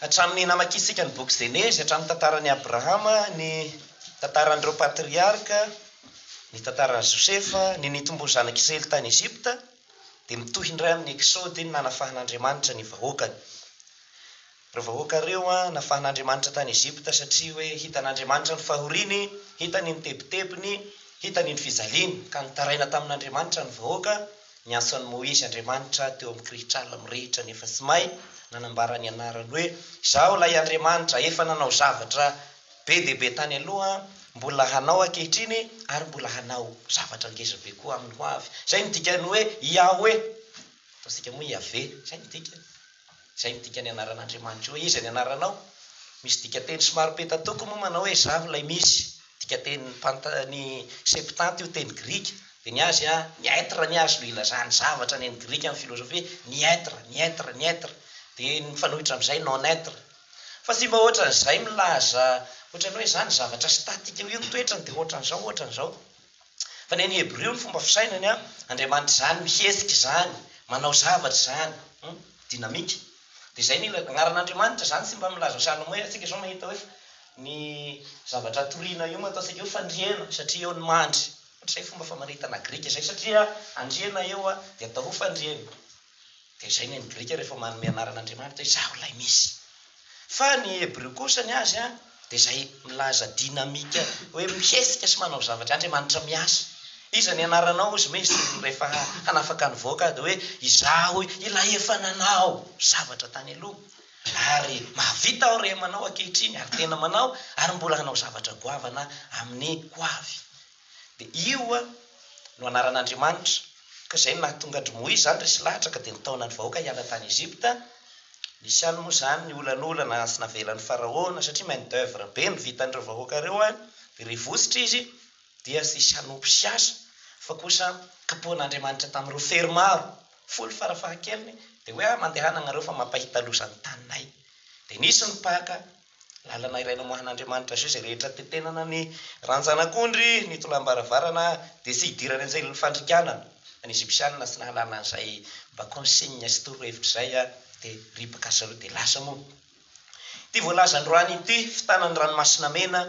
Hatramin'ny namakiantsika ny boky Zenezy, hatramin'ny tantaran'i Abrahama, ny tantaran'ireo patriarka, ny tantaran'i Josefa, ny nitomboan'ny zanak'Israely tany Egypta, dia mitohy indray amin'ny Eksody ny nanafahan'Andriamanitra ny vahoakany. Ireo vahoaka ireo nafahan'Andriamanitra tany Egypta satria hoe hitan'Andriamanitra ny fahoriany, hitany ny tebitebiny, hitany ny fijaliany, ka nitaraina tamin'Andriamanitra ny vahoaka, Niantso an'i Moizy Andriamanitra teo amin'ny kirihitr'ala mirehitra nefa tsy may, nanambara ny anarany hoe, Izaho ilay Andriamanitra efa nanao zavatra be dia be tany aloha, mbola hanao ankehitriny, ary mbola hanao zavatra ngeza be koa amin'ny ho avy. Izay no dikan'ny hoe Yahweh. Ataontsika moa Yaveh. Izay no dikany. Izay no dikan'ny anaran'Andriamanitra io hoe iza ny anaranao? Misy dikanteny somary petatoko moa manao hoe izaho ilay misy. Dikatenin'ny panta ny Septante io teny grika. Dia ny azy an, ny être ny azy no ilazany zavatra ny an'ny grika amin'ny filozofia, ny être, ny être, ny être. Dia ny mifanohitra amin'izay non être. Fa tsy mba ohatran'izay milaza ohatran'ny hoe izany zavatra statique io ny toetrany dia ohatran'izao ohatran'izao. Fa ny an'ny Hebrio ny fomba fisainany an, Andriamanitra izany mihetsika izany, manao zavatra izany, hum, dynamique. Dia izay ny anaran'Andriamanitra izany tsy mba milaza sahala hoe antsika izao mahita hoe ny zavatra atoriana io ataontsika hoe fandriana satria eo ny mandry. Ohatr'izay fomba famaritana grika izay satria andriana eo dia atao ho fandriana. Dia izay ny an'ny Grika rehefa manome anarana Andriamanitra hoe Izaho ilay misy. Fa ny Hebreo kosa ny azy dia izay milaza dynamique hoe mihetsika sy manao zavatra, Andriamanitra miasa. Iza ny anaranao hozy misy rehefa hanafaka ny vahoaka dia hoe Izaho ilay efa nanao zavatra tany aloha ary mahavita aho re manao ankehitriny ary tena manao ary mbola hanao zavatra goavana amin'ny ho avy. Dia io no anaran'Andriamanitra. Ka izay no nahatonga an-dry Moizy izany resy lahatra ka dia nitaona ny vahoaka hiala tany Egypta. Nisy ihany moa izany ny olanolana sy navelan'i Faraona satria main d'oeuvre be no vitan'ireo vahoaka ireo any. Dia revositra izy dia tsy hisy hanompo sy hiasa fa kosa kapohan'Andriamanitra tamin'ireo fery maro, folo farafahakeliny, dia hoe ah mandehana nareo fa mampahita loza ny taninay. Dia nisy ny Paka Lalana iray namoahan'Andriamanitra azy io izay rehetra tetenana ny ran-janak'ondry, ny tolam-baravarana dia tsy hidirany anjelin'ny fandringanana. Ny Egyptiana tsy nahalala an'izay mba consigne sy torohevitra izay dia ripaka ry zareo dia lasa moa. Ity voalaza androany ity, fitàna ny ranomasina mena,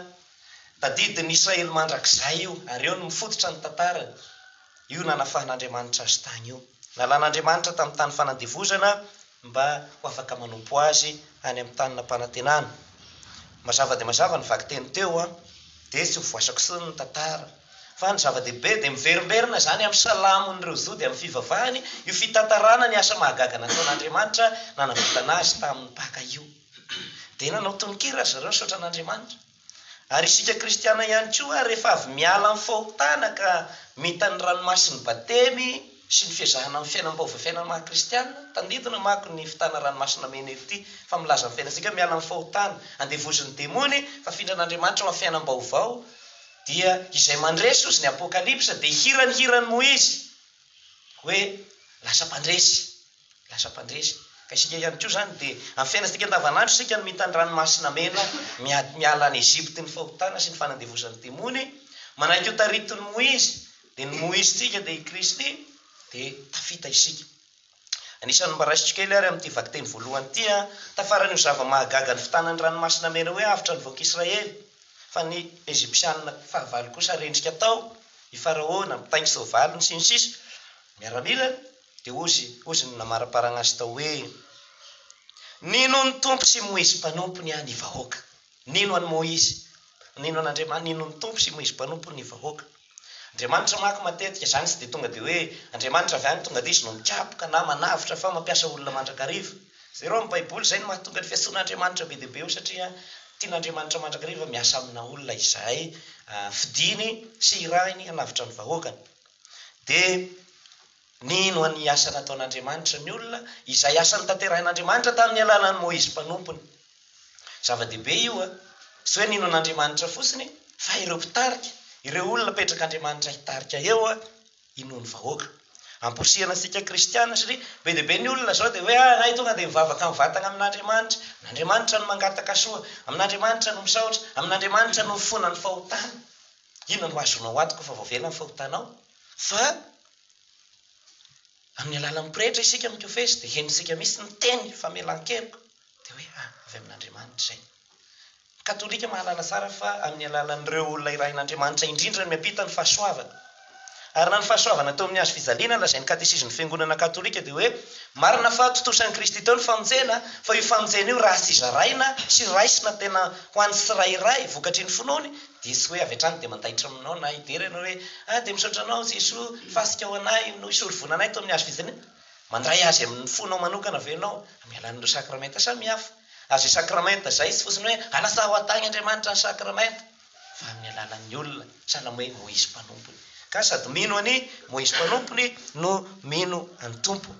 tadidin'ny Israely mandrakizay io ary eo no mifototra ny tantarany, io nanafahan'Andriamanitra azy tany io. Nalan'Andriamanitra tamin'ny tany fanandevozana mba ho afaka manompo Azy any amin'ny tany nampanantenana. Mazava dia mazava ny vakiteny teo an! Dia tsy ho voasako intsony ny tantara. Fa ny zava-dehibe dia miverimberina izany amin'ny salamon'ireo Jody amin'ny fivavahany io fitantarana ny asa mahagaga nataon'Andriamanitra nanavotana azy tamin'ny Paka io. Dia nanao tononkira ry zareo nisaotra an'Andriamanitra. Ary isika kristiana ihany koa rehefa avy miala amin'ny fahotana ka mita ny ranomasin'ny batemy sy ny fiezahana amin'ny fiainam-baovao fiainana maha kristiana, tandindona manko ny fitana ranomasina mena ity fa milaza ny fiainantsika hoe miala amin'ny fahotana, andevozin'ny demony fa afindran'Andriamanitra ho amin'ny fiainam-baovao, dia izay mandresy hozy ny apokalypsa dia hiran'ny hiran'i Moizy hoe lasa mpandresy. Lasa mpandresy. Ka isika ihany koa izany dia amin'ny fiainantsika andavanandro isika no mita ny ranomasina mena, miady miala any Egypte ny fahotana sy ny fanandevozan'ny demony, manaiky ho taritin'i Moizy, dia ny Moizintsika dia i Kristy, dia tafita isika. Anisan'ny mba raisiko kely ary amin'ity vakiteny voalohany ity an, tafaran'io zava-mahagaga ny fitanan'ny ranomasina mena hoe avotra ny vahoaka Israely, fa ny Egyptiana fahavalo kosa rendrika tao, i Faraona, mpitaingy soavaliny sy ny sisa, miaramilany, Dia hozy, hozy ny namaraparagna azy tao hoe, Nino ny Tompo sy Moizy mpanompony ny vahoaka. Nino an'i Moizy, nino an'Andriamanitra, nino ny Tompo sy Moizy mpanompony ny vahoaka. Andriamanitra manko matetika, izany tsy dia tonga dia hoe Andriamanitra avy any tonga dia izy no mikapoka na manavotra fa mampiasa olona mandrakariva. Jereo amin'ny Baiboly, izay no mahatonga ny fiantsoan'Andriamanitra be dia be eo satria tian'Andriamanitra mandrakariva miasa amina olona izay fidiny sy irahiny hanavotra ny vahoakany. Dia Nino ny asa nataon'Andriamanitra ny olona, izay asa notanterahin'Andriamanitra tamin'ny alalan'i Moizy mpanompony. Zava-dehibe io a! Tsy hoe nino an'Andriamanitra fotsiny, fa ireo mpitarika, ireo olona apetrak'Andriamanitra hitarika eo, inoan'ny vahoaka. Amporisihana antsika kristiana satria be dia be ny olona izao dia hoe ah, anay tonga dia mivavaka mivantana amin'Andriamanitra, amin'Andriamanitra no mangataka soa, amin'Andriamanitra no misaotra, amin'Andriamanitra no mifona ny fahotana. Inona no azonao antoka fa voavela ny fahotanao? Fa amin'ny alalan'ny pretra isika mikofesy dia henontsika mihitsy ny teny famelan-keloka dia hoe ah, Avy amin'Andriamanitra izay. Ny katolika mahalala tsara fa amin'ny alalan'ireo olona irahin'Andriamanitra indrindra no miampita ny fahasoavana. Ary na ny fahasoavana teo amin'ny hazo fijaliana lazain'ny katesizin'ny fiangonana katolika dia hoe marina fa tontosan'i Kristy teo ny famonjena fa io famonjena io raha tsy zaraina sy raisina tena ho an'ny tsirairay vokatry ny finoany dia tsy hoe avy hatrany dia mandaitra aminao na hidera ianao hoe ah dia misaotra anao Jesoa fasika ho anay no hisolo voina anay teo amin'ny hazo fijaliana. Mandray azy amin'ny fonao manokana ve ianao amin'ny alalan'ireo sakramenta samihafa? Ary izay sakramenta izay tsy fotsiny hoe alasaho atagny Andriamanitra ny sakramenta fa amin'ny alalan'ny olona, sahala amin'ny hoe Moizy mpanompony. Ka sady mino an'i Moizy mpanompony no mino an'ny Tompo.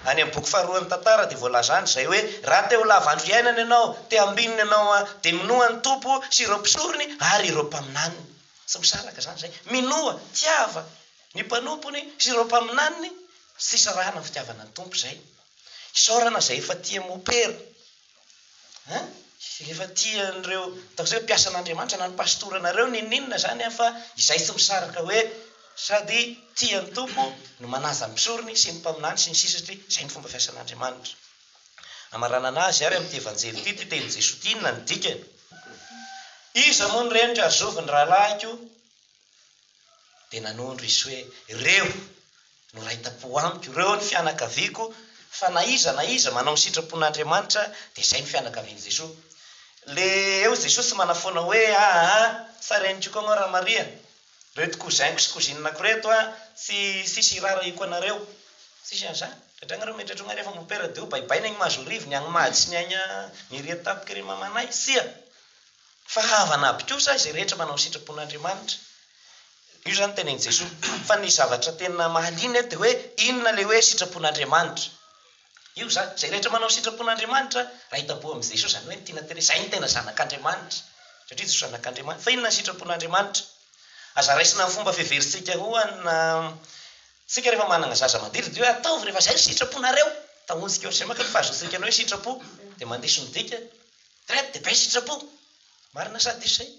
Any amin'ny boky faharoan'ny tantara dia voalaza any izay hoe raha te ho lava andro iainana ianao, te hambinina ianao dia minoa an'ny Tompo sy ireo mpisorony ary ireo mpaminaniny. Tsy misaraka izany izay. Minoa, tiava ny mpanompony sy ireo mpaminaniny, tsy sarahana ny fitiavana ny Tompo izay. Isaorana izay efa tia mopera an! Efa tia an'ireo ataontsika hoe mpiasan'Andriamanitra na ny pastoranareo n'inon'inona izany an fa izay tsy misaraka hoe sady tia ny Tompo no manaja ny mpisorony sy ny mpaminany sy ny sisa satria izay ny fomba fiasan'Andriamanitra. Hamaranana azy ary amin'ity Evanjely ity ity tenin'i Jesoa ity inona ny dikany? Iza moa ny reniko ary zovy ny rahalahiko? Dia nanondro izy hoe, Ireo no ray tam-po amiko, ireo ny fianakaviako, fa na iza na iza manao ny sitrapon'Andriamanitra dia izay no fianakavian'i Jesoa. Le eo Jesoa tsy manafoana hoe aa sa reniko koa angaha Ramaria, reto cousin-ko sy cousine-ko reto a, tsy tsisy irarahiko anareo. Tsisy an'izany. Indraindray nareo mieritreritra hoe rehefa mopera dia ho baibaina agny Mahazoarivo, ny agny Mahajy sy ny agny Miria tampoka ry mamanay. Tsia! Fa havana aby kosa izay rehetra manao ny sitrapon'Andriamanitra. Io izany tenenin'i Jesoa. Fa ny zavatra tena mahaliana eto dia hoe inona ilay hoe sitrapon'Andriamanitra? Io izany, izay rehetra manao ny sitrapon'Andriamanitra, raha hitaboha amin'i Jesoa izany hoe ny tiana tenenina, izay no tena zanak'Andriamanitra. Satria Jesoa zanak'Andriamanitra. Fa inona ny sitrapon'Andriamanitra? Aza raisina amin'ny fomba fiheverintsika ho an Tsika rehefa manana zaza maditra dia hoe ataovy rehefa izay ny sitraponareo. Tahontsika ohatr'izay manko ny fahazoantsika ny hoe sitrapo dia mandiso ny dikany. Traite dia be sitrapo. Marina sa diso izay?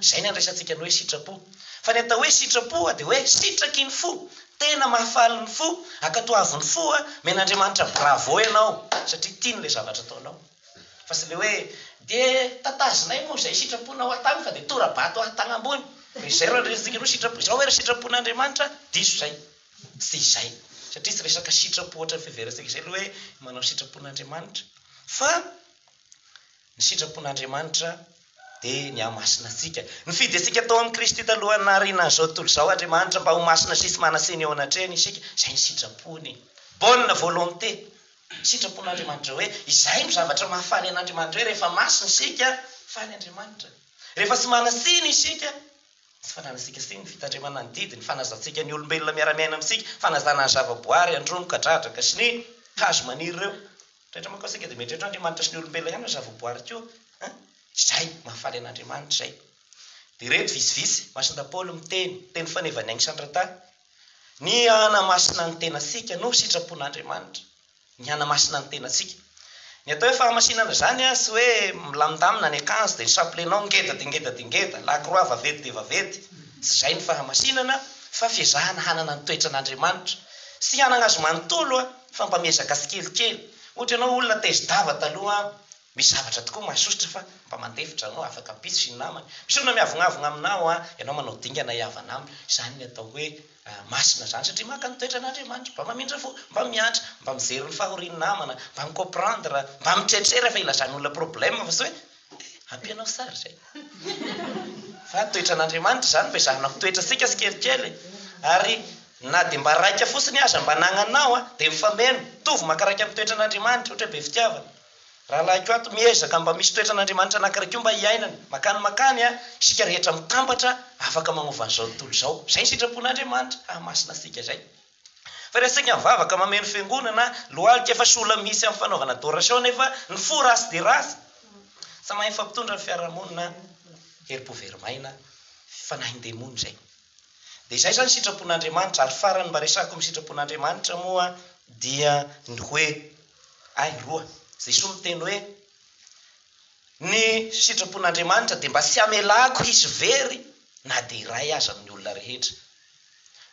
Izay ny andraisantsika ny hoe sitrapo. Fa ny atao hoe sitrapo dia hoe sitraky ny fo, tena mahafaly ny fo, ankatoavin'ny fo, omen'Andriamanitra bravo ianao satria tiany ilay zavatra ataonao. Fa tsy ilay hoe dia tatazinay moa izay sitraponao atao fa dia tora-bato aho tagnambony. Dia izay no andraisantsika ny hoe sitrapo. Izao ve ry sitrapon'Andriamanitra? Diso izay. Tsy izay. Satria tsy resaka sitrapo ohatran'ny fiheverantsika izay ilay hoe manao sitrapon'Andriamanitra. Fa ny sitrapon'Andriamanitra dia ny hahamasina antsika. Nifidy antsika tao amin'i Kristy talohan'ny nahariana an'izao tontolo izao Andriamanitra mba ho masina sy tsy manan-tsiny eo anatrehany isika. Izay ny sitrapony. Bonne volonté. Sitrapon'Andriamanitra hoe izay no zavatra mahafaly an'Andriamanitra hoe rehefa masina isika, faly Andriamanitra. Rehefa tsy manan-tsiny isika, Tsy fananantsika tsiny ny fitandremana ny didy, ny fanazantsika ny olombelona miara-miaina amintsika, fanazana ny zavaboary, androno, kadradraka sy ny hazo maniry ireo. Indraindray manko isika dia mieritreritra hoe Andriamanitra sy ny olombelona ihany fa zavaboary koa an! Izay mahafaly an'Andriamanitra izay. Dia ireto vitsivitsy, Masinda Paoly miteny, teny fanevan'ny Aigny Sandrata, Ny hanamasina ny tenantsika no sitrapon'Andriamanitra. ny hanamasina ny tenantsika. Ny atao hoe fahamasinana izany tsy hoe milamindamina ny akanjo dia ny chapelet-nao ngeda dia ngeda dia ngeda, lakroa vaventy dia vaventy. Tsy izay ny fahamasinana fa fiezahana hanana ny toetran'Andriamanitra. Tsy hanana azy manontolo fa mba miezaka tsikelikely. Ohatra ianao olona tezi-dava taloha, misy zavatra tokoa mahasosotra fa mba mandefitra anao, afaka ampitso sy ny namany. Misy olona miavognavogna aminao, ianao manao dingana hihavana aminy. Izany ny atao hoe masina izany satria maka ny toetran'Andriamanitra, mba mamindra fo, mba miantra, mba mijery ny fahorian'ny namana, mba mi-comprendre, mba mitretrera fa ilazan'olona problème fa tsy hoe eh ampianao sary izay. Fa toetran'Andriamanitra izany mba ezahana ho toetrantsika tsikelikely ary na dia mba raika fotsiny aza mba anagnanao dia mifameno, mitovy maka raika amin'ny toetran'Andriamanitra, ohatra hoe be fitiavana. Rahalahiko ato, miezaka mba misy toetran'Andriamanitra anankiray koa mba hiainana. Makany makany a, isika rehetra mitambatra afaka magnova an'izao tontolo izao. Izay ny sitrapon'Andriamanitra, hahamasina antsika izay. Fa raha isika mivavaka mameno fiangonana, lohalika efa sola mihitsy amin'ny fanaovana adoration nefa ny fo ratsy dia ratsy. Tsy mahay mifampitondra ny fiarahamonina, herim-po very maina, fanahin-demony izay. Dia izay izany sitrapon'Andriamanitra, ary farany mba resahako amin'ny sitrapon'Andriamanitra moa dia ny hoe, Ay, roa. Jesoa miteny hoe, Ny sitrapon'Andriamanitra dia mba tsy hamelako hisy very na dia iray aza amin'ny olona rehetra.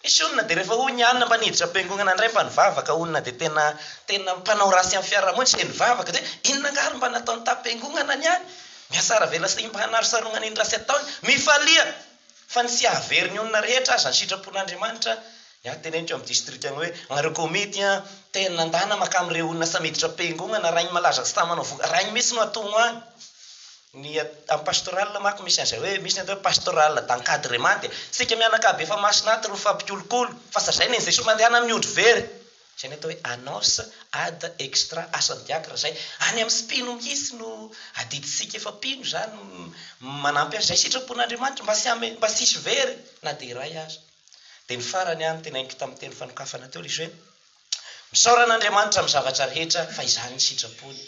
Misy olona dia rehefa hoy ny alina mba niditra am-piangonana indray mba nivavaka olona dia tena tena mpanao ratsy amin'ny fiarahamonina izay nivavaka dia hoe inona angaha ary mba nataony tam-piangonana ny any? Mihatsara velatsihy mba hanarosarognana iny ratsy ataony. Mifalia fa ny tsy hahavery ny olona rehetra aza ny sitrapon'Andriamanitra. Ny ahy teneniko amin'ny distrika ny hoe anareo komity an, tena ndana makà amin'ireo olona samy miditra am-piangonana raha iny malaza tsy taha manao voka raha iny mihitsy no atono any. Ny amin'ny pastoral manko misy an'izay hoe misy ny atao hoe pastoral d'encadrement dia tsika mianakavy efa masina ato ro mifampikolokolo fa zazay nen'i Jesoa mandehana amin'ny ondry very. Izay ny atao hoe annonce ad extra asan'ny diakra izay. Any amin'ny tsy mpino mihitsy no adidintsika efa mpino izany manampy azy. Izay sitrapon'Andriamanitra mba tsy hame mba tsy hisy very na dia iray aza. Dia ny farany an, teneniko tamin'ny teny fanokafana teo ilay izy hoe Misaora an'Andriamanitra amin'ny zavatra rehetra fa izany ny sitrapony.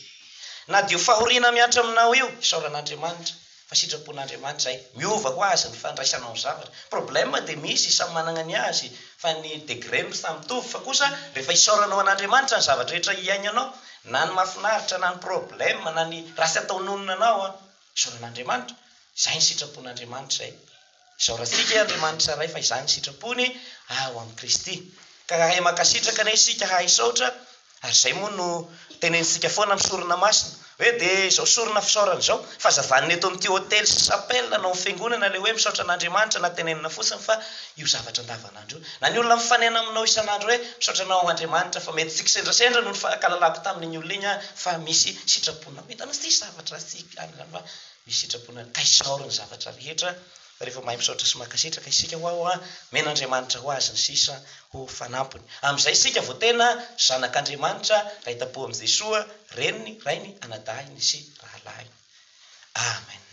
Na dia io fahoriana mihatra aminao io, isaora an'Andriamanitra fa sitrapon'Andriamanitra izay. Miova ho azy ny fandraisanao ny zavatra. Problème dia misy, samy managna ny azy fa ny degré no samy mitovy fa kosa rehefa isaoranao an'Andriamanitra ny zavatra rehetra iaignanao, na ny mahafinaritra na ny problème na ny ratsy ataon'olona anao an, isaora an'Andriamanitra. Izay ny sitrapon'Andriamanitra izay. Isaorantsika i Andriamanitra Ray fa izany sitrapony ao amin'i Kristy. Ka hahay mankasitraka anie isika hahay hisaotra, ary izay moa no tenenintsika foana amin'ny sorona masina, hoe dia izao sorona fisaorana izao, fa aza vanona eto amin'ity hotely sy chapelle na ao amin'ny fiangonana ilay hoe misaotra an'Andriamanitra na tenenina fotsiny fa io zavatra andavanandro io. Na ny olona mifanena aminao isan'andro hoe misaotra anao Andriamanitra fa mety tsy kisendrasendra no nifankalalako tamin'iny olona iny aho fa misy sitraponao. Hitanao tsy zavatra tsy anona fa Misy sitrapona ka isaory ny zavatra rehetra fa rehefa mahay misaotra sy mankasitraka isika ho aho an, omen'Andriamanitra ho azy ny sisa ho fanampiny. Amin'izay isika vao tena zanak'Andriamanitra, ray tam-po amin'i Jesoa, reniny, rainy, anadahiny sy rahalahiny. Amen.